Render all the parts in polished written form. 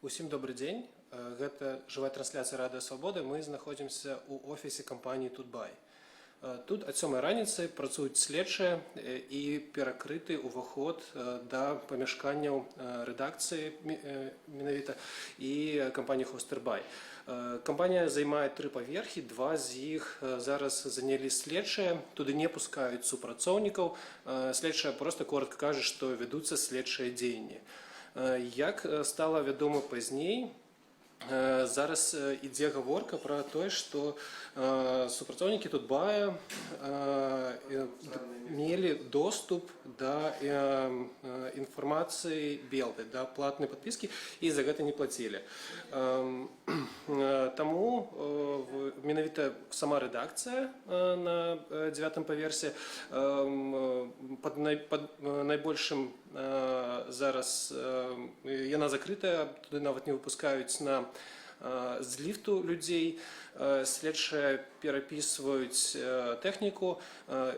Усім добры дзень. Гэта жывая трансляцыя Радыё Свабоды. Мы знаходзімся ў офісе кампаніі Тутбай. Тут ад 7 раніцы працуюць следчыя і перакрыты ўваход да памяшканняў рэдакцыі менавіта і кампаніі Хостербай. Кампанія займае тры паверхі, два з іх зараз занялі следчыя, туды не пускаюць супрацоўнікаў. Следчая проста коротка кажа, што вядуцца следчыя дзеянні. Як стала вядома пазней, зараз ідзе гаворка пра тое, што супрацоўнікі Тутбая мелі доступ да інфармацыі Белты, да платнай падпіскі, і за гэта не плацілі. Таму менавіта сама рэдакцыя на дзявятым паверсе пад найбольшым зараз яна закрытая, туды нават не выпускаюць з ліфту людзей. Следчыя перапісваюць тэхніку.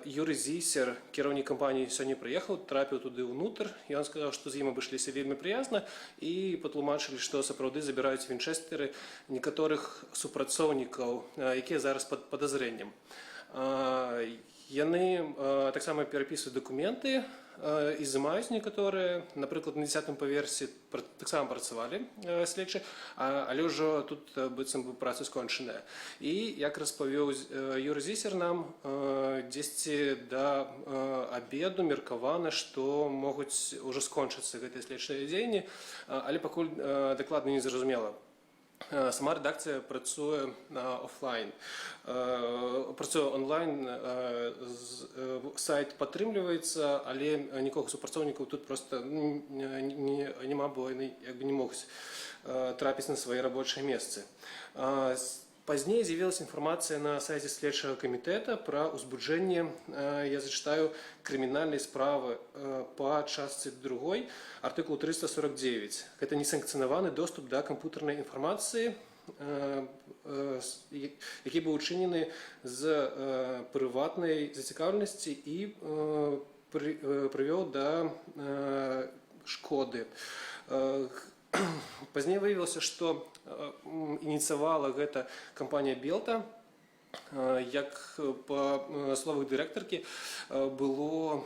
Юрый Зісер, кіраўнік кампаніі, сёння прыехаў, трапіў туды ўнутр. Ён сказаў, што з ім абышліся вельмі прыязна і патлумачылі, што сапраўды забіраюць вінчэстэры некаторых супрацоўнікаў, якія зараз пад падазрэннем. Яны таксама перапісваюць дакументы, ізымаюць некаторыя. Напрыклад, на 10 паверсе таксама працавалі следчы, але ўжо тут быццам бы праца скончаная. І, як распавёў Юрый Зісер нам, дзесьці да абеду меркавана, што могуць ужо скончыцца гэтыя следчыя дзеянні, але пакуль дакладна не зразумела. Сама рэдакцыя працуе офлайн. Працуе онлайн, сайт падтрымліваецца, але нікога супрацоўнікаў тут проста, ну, няма, бо яны як бы не могуць трапіць на свае рабочыя месцы. Пазней з'явілася інфармацыя на сайце следчага камітэта пра ўзбуджэнне, я зачытаю, крымінальнай справы па частцы другой артыкулу 349. Гэта несанкцыянаваны доступ да кампутарнай інфармацыі, які быў учынены з прыватнай зацікаўленасці і прывёў да шкоды. Пазней выявілася, што ініцыявала гэта кампанія Белта. Як па словах дырэктаркі, было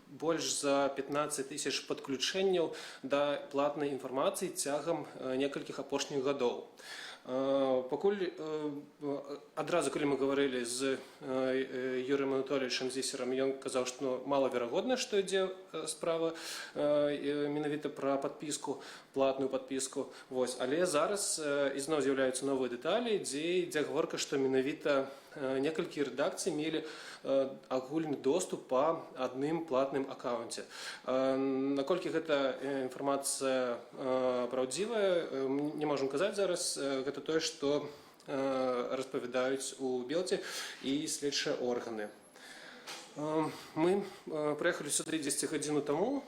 больш за 15 тысяч падключэнняў да платнай інфармацыі цягам некалькіх апошніх гадоў. Пакуль адразу, калі мы гаварылі з Юрыем Анатольевичем Зісерам, ён казаў, што малаверагодна, што ідзе справа менавіта пра падпіску, платную падпіску. Вось. Але зараз ізноў з'яўляюцца новыя дэталі, дзе ідзе гаворка, што менавіта некалькі рэдакцый мелі агульны доступ па адным платным аккаунце. Наколькі гэта інфармацыя праўдзівая, мы не можам казаць зараз. Гэта тое, што распавядаюць у Белце і следчыя органы. Мы прыехалі сюды 10 гадзіну таму.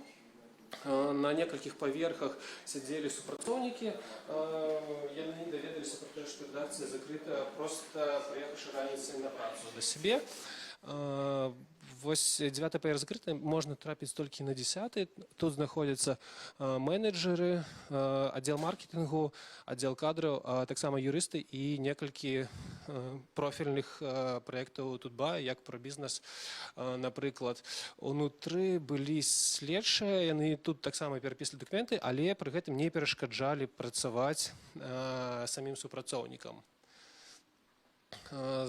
На некалькіх паверхах сядзелі супрацоўнікі. Яны даведаліся пра тое, што рэдакцыя закрыта, проста прыехаўшы раніцай на працу да сябе. Вось дзявяты паверх закрыты, можна трапіць толькі на 10-ы. Тут знаходзяцца менеджеры, аддзел маркетынгу, аддзел кадраў, а таксама юрысты і некалькі профільных праектаў Тутбая, як пра бізнес, напрыклад. Унутры былі следчыя, яны тут таксама перапісвалі дакументы, але пры гэтым не перашкаджалі працаваць самім супрацоўнікам.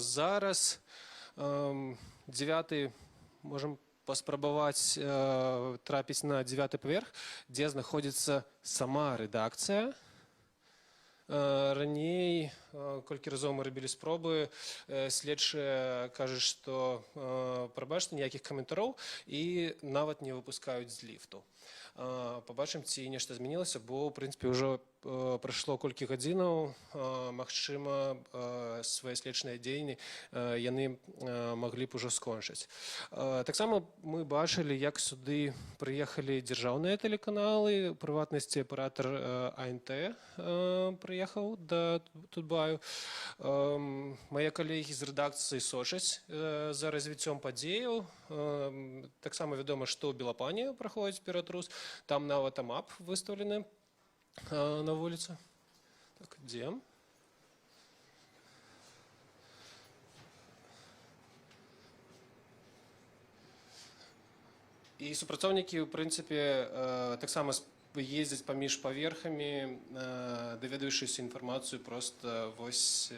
Зараз дзевяты, можам паспрабаваць трапіць на дзевяты паверх, дзе знаходзіцца сама рэдакцыя. Раней, колькі разоў мы рабілі спробы, следчыя кажуць, што прабачце, ніякіх каментароў, і нават не выпускаюць з ліфту. Пабачым, ці нешта змянілася, бо ў прынцыпе ўжо прайшло колькі гадзінаў, магчыма, свае следчыя дзеянні яны маглі б ужо скончыць. Таксама мы бачылі, як сюды прыехалі дзяржаўныя тэлеканалы, у прыватнасці аператар АНТ прыехаў да Тутбаю. Мае калегі з рэдакцыі сочаць за развіццём падзеяў. Таксама вядома, што ў Белапане праходзіць ператрус, там нават АМАП выстаўлены. на вуліцу. Так, ідзём. І супрацоўнікі, ў прынцыпе, таксама ездзяць паміж паверхамі, даведаючыся інфармацыю проста вось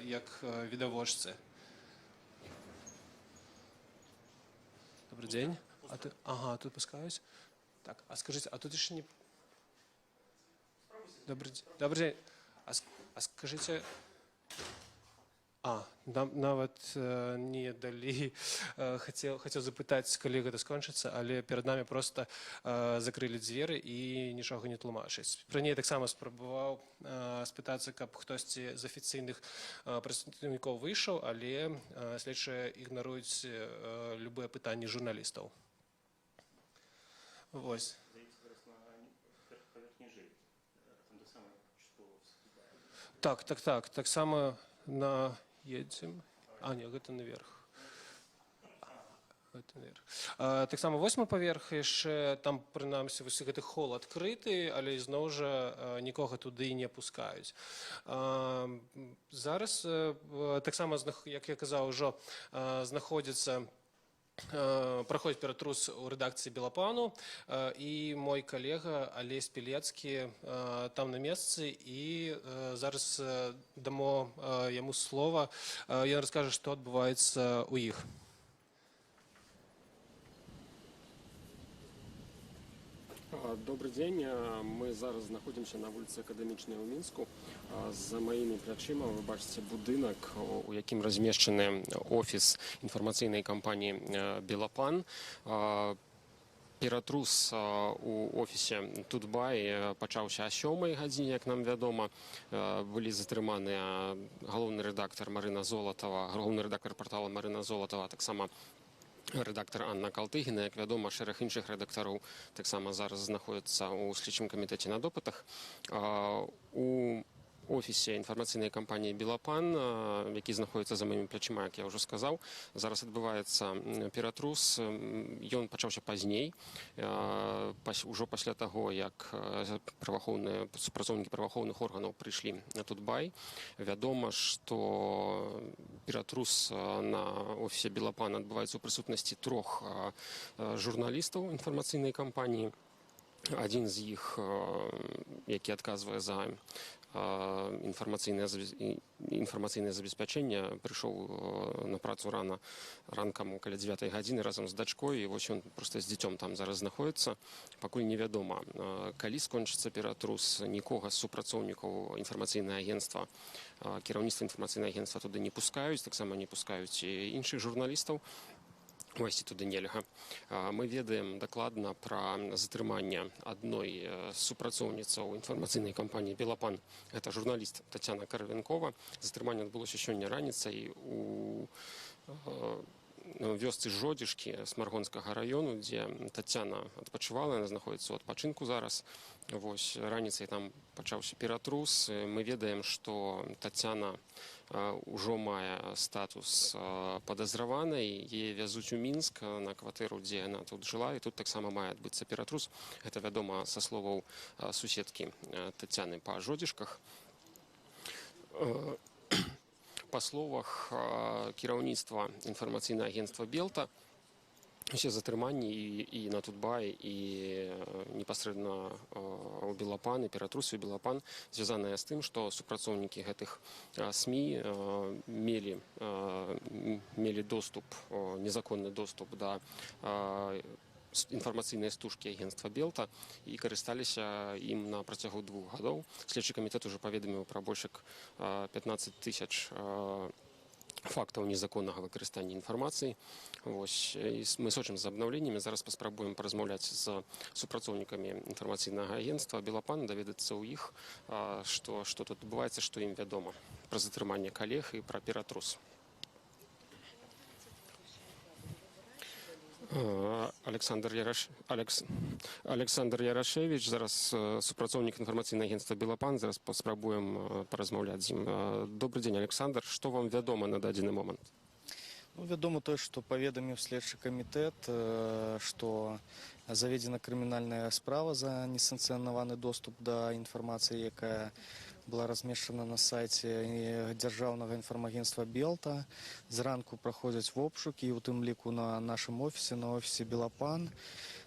як відавочцы. Добры дзень. А ты... Ага, тут пускаюць. Так, а скажыце, а тут яшчэ не... Добры дзень. Добры дзень. А скажыце... А, нам нават не далі, хацеў запытаць, калі гэта скончыцца, але перад намі проста закрылі дзверы і нічога не тлумачаць. Раней таксама спрабаваў спытацца, каб хтосьці з афіцыйных прадстаўнікоў выйшаў, але следчыя ігнаруюць любыя пытанні журналістаў. Вось. Зайдзіце зараз на паверх ніжэй. Там таксама участкового. Так. Таксама на едзем. А, не, гэта наверх. Гэта наверх. А, таксама восьмы паверх яшчэ, там прынамсі вось гэты хол адкрыты, але ізноў жа нікога туды не пускаюць. Зараз таксама, як я казаў ужо, знаходзіцца, праходзіць ператрус у рэдакцыі «Белапану», і мой калега Алесь Пілецкі там на месцы, і зараз дамо яму слова, ён раскажа, што адбываецца ў іх. Добры дзень. Мы зараз знаходзімся на вуліцы Акадэмічнай у Мінску. За маімі плячыма вы бачыце будынак, у якім размешчаны офіс інфармацыйнай кампаніі «Белапан». Ператрус у офісе Тутбай пачаўся а 7 гадзіне, як нам вядома. Былі затрыманыя галоўны рэдактар Марына Золатава, галоўны рэдактар партала Марына Золатава, таксама рэдактар Анна Калтыгіна. Як вядома, шэраг іншых рэдактараў таксама зараз знаходзяцца ў следчым камітэце на допытах. У офісе інфармацыйнай кампаніі «Белапан», які знаходзіцца за маімі плячыма, як я ўжо сказаў, зараз адбываецца ператрус. Ён пачаўся пазней, ужо пасля таго, як праваахоўныя супрацоўнікі праваахоўных органаў прыйшлі на Тутбай. Вядома, што ператрус на офісе «Белапан» адбываецца ў прысутнасці трох журналістаў інфармацыйнай кампаніі. Адзін з іх, які адказвае за інфармацыйнае забеспячэнне, прыйшоў на працу рана ранкам каля 9 гадзіны разам з дачкой, і вось ён проста з дзіцём там зараз знаходіцца. Пакуль невядома, калі скончыцца ператрус. Нікога з супрацоўнікаў інфармацыйнага агенцтва, кіраўніцтва інфармацыйнага агенцтва туды не пускаюць, таксама не пускаюць і іншых журналістаў. Увайсці туды нельга. Мы ведаем дакладна пра затрыманне адной з супрацоўніцаў інфармацыйнай кампаніі «Белапан». Гэта журналіст Тацяна Каравенкова. Затрыманне адбылося сёння раніцай у вёсцы Жодзішкі Смаргонскага раёну, дзе Тацяна адпачывала, яна знаходзіцца ў адпачынку зараз. Вось раніцай там пачаўся ператрус. Мы ведаем, што Тацяна ўжо мае статус падазраванай, яе вязуць у Мінск на кватэру, дзе яна тут жыла, і тут таксама мае адбыцца ператрус. Гэта вядома са словаў суседкі Тацяны па Жодзішках. Па словах кіраўніцтва інфармацыйнага агенцтва «Белта», усе затрыманні і на Тутбай, і непасрэдна ў «Белапан», і ператрусы ў «Белапан» звязаныя з тым, што супрацоўнікі гэтых СМІ мелі доступ, незаконны доступ да інфармацыйнай стужкі агенцтва «Белта» і карысталіся ім на працягу 2 гадоў. Следчы камітэт ужо паведаміў пра больш як 15 тысяч фактаў незаконнага выкарыстання інфармацыі. Вось, і мы сочым за абнаўленнямі. Зараз паспрабуем паразмаўляць з супрацоўнікамі інфармацыйнага агенцтва «Белапан», даведацца ў іх, што тут адбываецца, што ім вядома пра затрыманне калег і пра ператрус. Аляксандр Ярашэвіч, зараз супрацоўнік інфармацыйнага агенцтва «Белапан», зараз паспрабуем паразмаўляць з ім. Добры дзень, Аляксандр. Што вам вядома на дадзены момант? Ну, вядома тое, што паведаміў следчы камітэт, што Заведзена крымінальная справа за несанкцыянаваны доступ да інфармацыі, якая была размешчана на сайце дзяржаўнага інфармагенцтва «Белта». Зранку праходзяць вобшукі, у тым ліку на нашым офісе, на офісе «Белапан».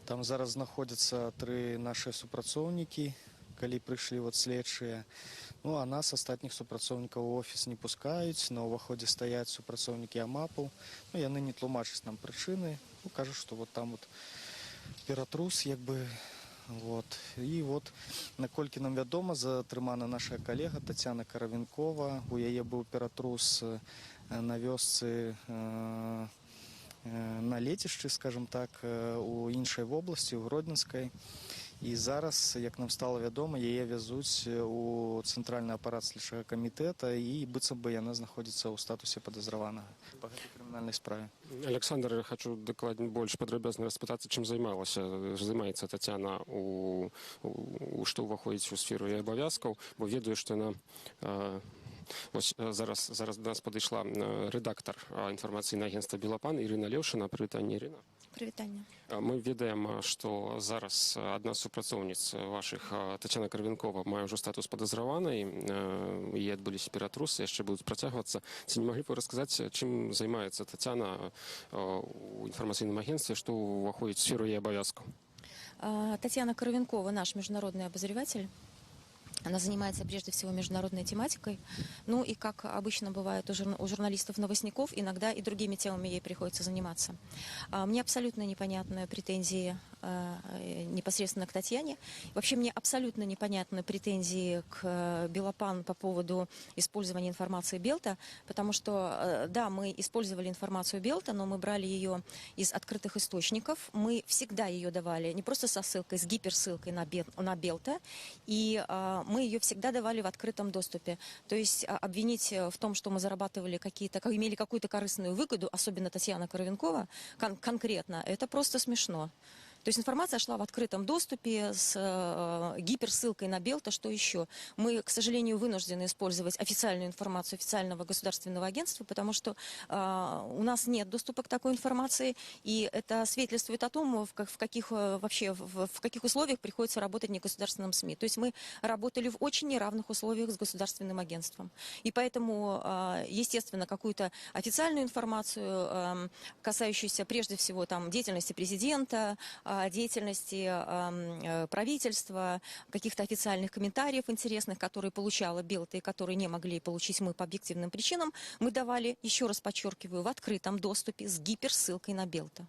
Там зараз знаходзяцца тры нашыя супрацоўнікі, калі прыйшлі вот следчыя. Ну, а нас, астатніх супрацоўнікаў, у офіс не пускаюць, на ўваходзе стаяць супрацоўнікі АМАПу. Ну, яны не тлумачаць нам прычыны. Ну, кажуць, што вот там вот ператрус, як бы, вот. І вот, наколькі нам вядома, затрымана наша калега Тацяна Каравенкова. У яе быў ператрус на вёсцы, на лецішчы, скажем так, у іншай вобласці, у Гродзенскай. І зараз, як нам стала вядома, яе вязуць у цэнтральны апарат следчага камітэта, і быццам бы яна знаходзіцца ў статусе падазраванага па гэтай крымінальнай справе. Аляксандр, хачу дакладней, больш падрабязна распытацца, чым займаецца Тацяна у што ўваходзіць у сферу яе абавязкаў, бо ведаю, што яна вось зараз да нас падышла рэдактар інфармацыйнага агенцтва «Белапан» Ірына Леўшына. Прывітанне, Ірына. Прывітанне. Мы ведаем, што зараз адна з супрацоўніц вашых, Тацяна Карвенкова, мае ўжо статус падазраванай, яе адбыліся ператрусы, яшчэ будуць працягвацца. Ці не маглі б вы расказаць, чым займаецца Тацяна у інфармацыйным агенцтве, што ўваходзіць у сферу яе абавязкаў? Татьяна Коровенкова, наш международный обозреватель. Она занимается прежде всего международной тематикой. Ну и, как обычно бывает у журналистов-новостников, иногда и другими темами ей приходится заниматься. Мне абсолютно непонятны претензии непосредственно к Татьяне. Вообще мне абсолютно непонятны претензии к Белопан по поводу использования информации Белта, потому что, да, мы использовали информацию Белта, но мы брали ее из открытых источников. Мы всегда ее давали не просто со ссылкой, с гиперссылкой на Белта, и мы ее всегда давали в открытом доступе. То есть обвинить в том, что мы зарабатывали какие-то, имели какую-то корыстную выгоду, особенно Татьяна Коровенкова, конкретно, это просто смешно. То есть информация шла в открытом доступе с гиперссылкой на Белта, что еще? Мы, к сожалению, вынуждены использовать официальную информацию официального государственного агентства, потому что у нас нет доступа к такой информации, и это свидетельствует о том, в каких вообще в каких условиях приходится работать негосударственным СМИ. То есть мы работали в очень неравных условиях с государственным агентством. И поэтому, естественно, какую-то официальную информацию, касающуюся прежде всего там деятельности президента, деятельности правительства, каких-то официальных комментариев интересных, которые получала Белта и которые не могли получить мы по объективным причинам, мы давали, еще раз подчеркиваю, в открытом доступе с гиперссылкой на Белта.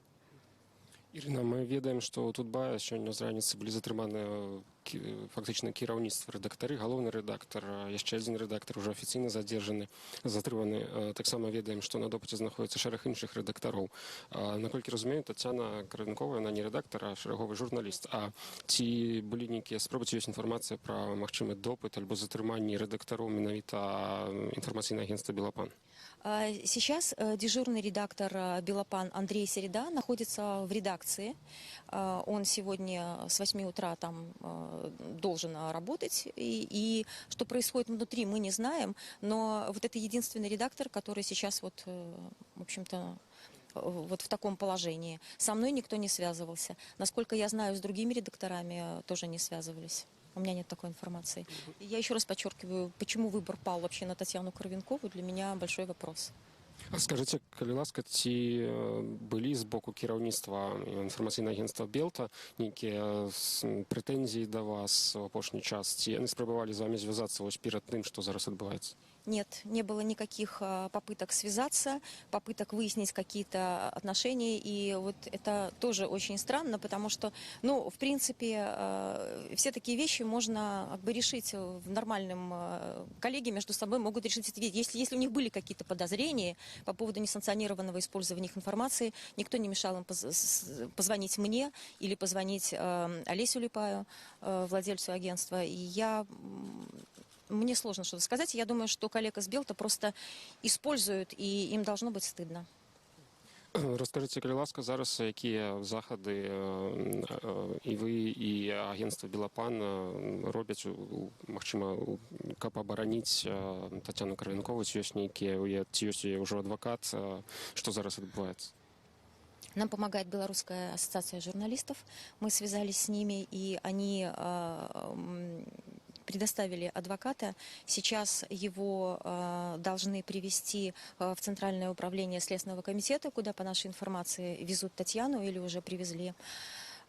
Ірына, мы ведаем, што ў Тутбая сёння з раніцы былі затрыманы фактычна кіраўніцтва, рэдактары, галоўны рэдактар, яшчэ адзін рэдактар ужо афіцыйна задзержаны, затрыманы. Таксама ведаем, што на допыце знаходіцца шэраг іншых рэдактароў. Наколькі разумею, Тацяна Каравенкова, яна не рэдактар, а шараговы журналіст. А ці былі нейкія спробы, ці ёсць інфармацыя пра магчымы допыт альбо затрыманні рэдактароў менавіта інфармацыйнага агенцтва «Белапан»? Сейчас дежурный редактор «Белопан» Андрей Середа находится в редакции. Он сегодня с 8 утра там должен работать. И что происходит внутри, мы не знаем. Но вот это единственный редактор, который сейчас вот, в общем-то, вот в таком положении. Со мной никто не связывался. Насколько я знаю, с другими редакторами тоже не связывались. У меня нет такой информации. И я еще раз подчеркиваю, почему выбор пал вообще на Татьяну Коровенкову, для меня большой вопрос. А скажыце, калі ласка, ці былі з боку кіраўніцтва інфармацыйнага агенцтва «Белта» нейкія прэтэнзіі да вас у апошні час, ці яны спрабавалі з вамі звязацца вось перад тым, што зараз адбываецца? Нет, не было никаких попыток связаться, попыток выяснить какие-то отношения. И вот это тоже очень странно, потому что, ну, в принципе, все такие вещи можно как бы решить в нормальном... Коллеги между собой могут решить эти вещи. Если у них были какие-то подозрения по поводу несанкционированного использования их информации, никто не мешал им позвонить мне или позвонить Олесю Липаю, владельцу агентства. И мне сложно что-то сказать. Я думаю, что коллег из Белта просто используют, и им должно быть стыдно. Раскажыце, калі ласка, зараз якія захады і вы, і агенцтва «Белапан» робяць, магчыма, каб абараніць Тацяну Каравенкову, ці ёсць нейкія, ці ёсць у яе ўжо адвакат, што зараз адбываецца? Нам помогает Белорусская ассоциация журналистов. Мы связались с ними, и они предоставили адвоката. Сейчас его должны привести в Центральное управление Следственного комитета, куда, по нашей информации, везут Татьяну или уже привезли.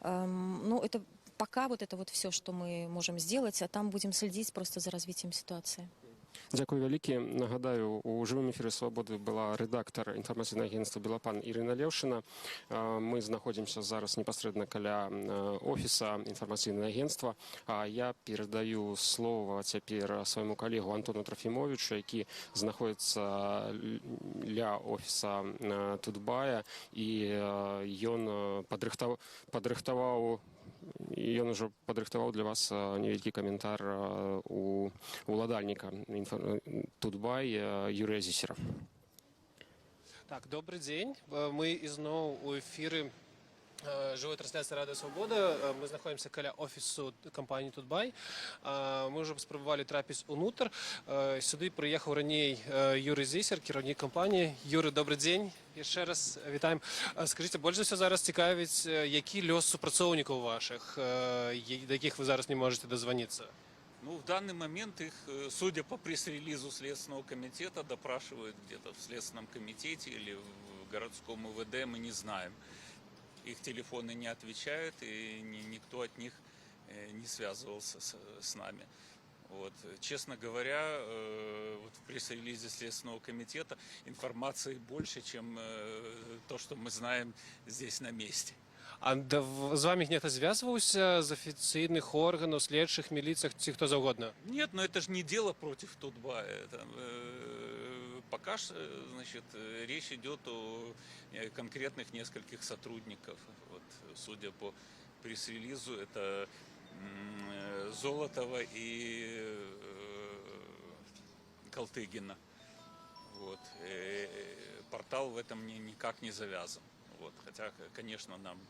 Ну, это пока вот это вот все, что мы можем сделать, а там будем следить просто за развитием ситуации. Дзякуй вялікі. Нагадаю, у жывым эфіры «Свабоды» была рэдактар інфармацыйнага агенцтва «Белапан» Ірына Леўшына. Мы знаходзімся зараз непасрэдна каля офіса інфармацыйнага агенцтва. А я перадаю слова цяпер свайму калегу Антону Трафімовічу, які знаходзіцца ля офіса Тутбая, і ён падрыхтаваў, ён ужо падрыхтаваў для вас невялікі каментар у уладальніка Тутбай Юрыя Зісера. Так, добры дзень. Мы ізноў у эфіры жывой трансляцыі Радыё Свабода. Мы знаходзімся каля офісу кампаніі Тутбай. Мы ўжо спрабавалі трапіць унутр. Сюды прыехаў раней Юрый Зісер, кіраўнік кампаніі. Юры, добры дзень. Яшчэ раз вітаем. Скажыце, больш за ўсё зараз цікавіць, які лёс супрацоўнікаў вашых, да якіх вы зараз не можаце дазваніцца? Ну, в данный момент их, судя по пресс-релизу Следственного комитета, допрашивают где-то в Следственном комитете или в городском УВД, мы не знаем. Их телефоны не отвечают, и никто от них не связывался с нами. Вот. Честно говоря, вот в пресс-релизе Следственного комитета информации больше, чем то, что мы знаем здесь на месте. А з вамі нехта звязваўся з афіцыйных органаў, следчых, міліцыях ці хто заўгодна? Нет, но это же не дело против Тутбая. Там, пока значит, речь идет о конкретных нескольких сотрудников. Вот, судя по пресс-релизу, это Золотова и Калтыгина. Вот. Портал в этом никак не завязан. Вот. Хотя, конечно, нам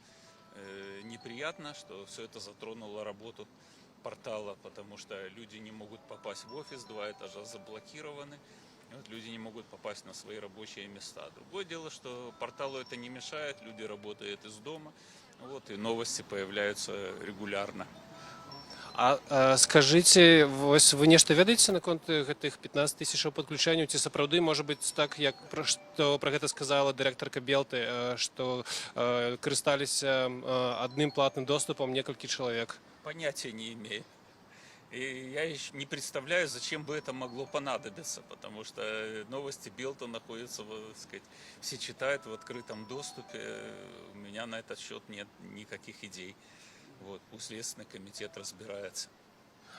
неприятно, что все это затронуло работу портала, потому что люди не могут попасть в офис, два этажа заблокированы, и вот люди не могут попасть на свои рабочие места. Другое дело, что порталу это не мешает, люди работают из дома, вот, и новости появляются регулярно. А скажыце, вось вы нешта ведаеце наконт гэтых 15 тысячаў падключэнняў, ці сапраўды можа быць так, як пра што пра гэта сказала дырэктарка Белты, што карысталіся адным платным доступам некалькі чалавек? Понятия не имею. И я еще не представляю, зачем бы это могло понадобиться, потому что новости Белта находятся, так сказать, все читают в открытом доступе. У меня на этот счет нет никаких идей. Вот, пусть Следственный комитет разбирается.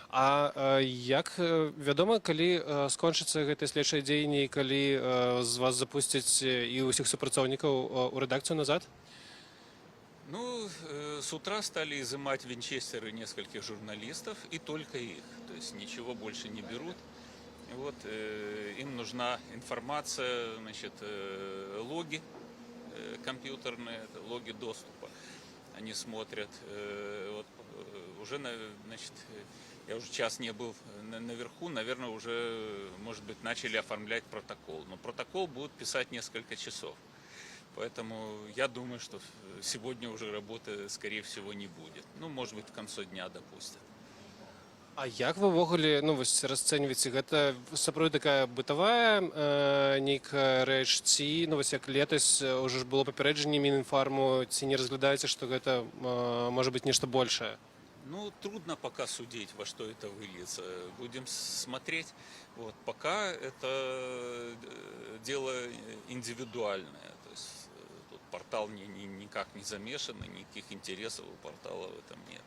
А як вядома, калі скончыцца гэтыя следчыя дзеянні, і калі з вас запусцяць і ўсіх супрацоўнікаў у рэдакцыю назад? Ну, с утра стали изымать винчестеры нескольких журналистов, и только их. То есть ничего больше не берут. Вот, им нужна информация, значит, логи компьютерные, это логи доступа. Они смотрят. Вот, уже, значит, я уже час не был наверху, наверное, уже, может быть, начали оформлять протокол. Но протокол будут писать несколько часов. Поэтому я думаю, что сегодня уже работы, скорее всего, не будет. Ну, может быть, к концу дня допустят. А як вы ўвогуле, ну, вось расцэньваеце, гэта сапраўды такая бытавая нейкая рэч ці, ну, вось як летась ўжо ж было папярэджанне Мінінфарму, ці не разглядаеце, што гэта можа быць нешта большае? Ну, трудно пока судить, во что это выльется. Будем смотреть. Вот, пока это дело индивидуальное. То есть тут портал никак не замешан, и никаких интересов у портала в этом нет.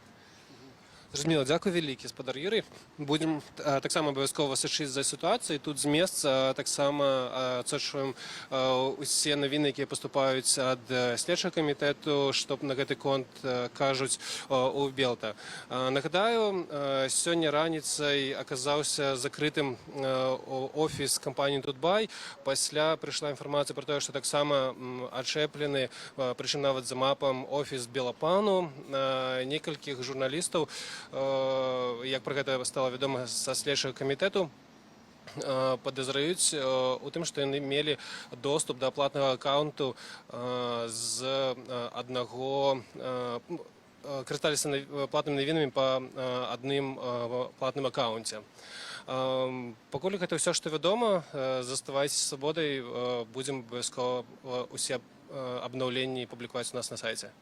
Зразумела, дзякуй вялікі, спадар Юрый. Будзем таксама абавязкова сачыць за сітуацыяй. Тут з месца таксама адсочваем усе навіны, якія паступаюць ад следчага камітэту, што на гэты конт кажуць у Белта. Нагадаю, сёння раніцай аказаўся закрытым офіс кампаніі Тутбай. Пасля прыйшла інфармацыя пра тое, што таксама ачэплены, прычым нават з мапам, офіс Белапану. Некалькіх журналістаў, як пра гэта стала вядома са следчага камітэту, Падазраюць у тым, што яны мелі доступ да платнага акаўнту з аднаго, карысталіся платнымі навінамі па адным платным акаўнце. Пакуль гэта ўсё, што вядома. Заставайцеся Свабодай, будзем абавязкова усе абнаўленні публікаваць у нас на сайце.